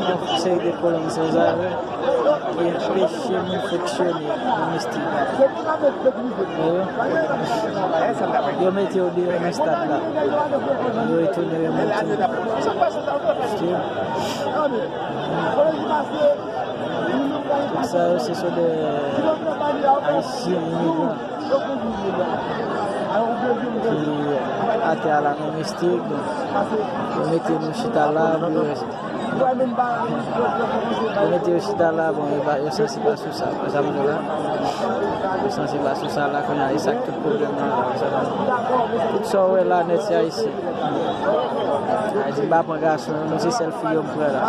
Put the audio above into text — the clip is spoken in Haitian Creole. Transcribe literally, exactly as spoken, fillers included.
Yon seri de kolon san zave ki anpeche moun fonksyone nan mestik. Yo mete yo deyò nan stad la. Yo retounen yo mete yo. Tout sa yo, se sou de Ayisyen imigran ki atè a la nan mestik. Bon, yo mete nou chita la pou yo mete yo chita la, bon, yo pa, yo sanse pa sou sa. Sa m di la, yo sanse pa sou sa la, kounye a, e sa k tout pwoblèm nan la. Tout sa w wè la nèt, se Ayisyen. Ayisyen pa pran gason, non, se sèl fi yo m pran la.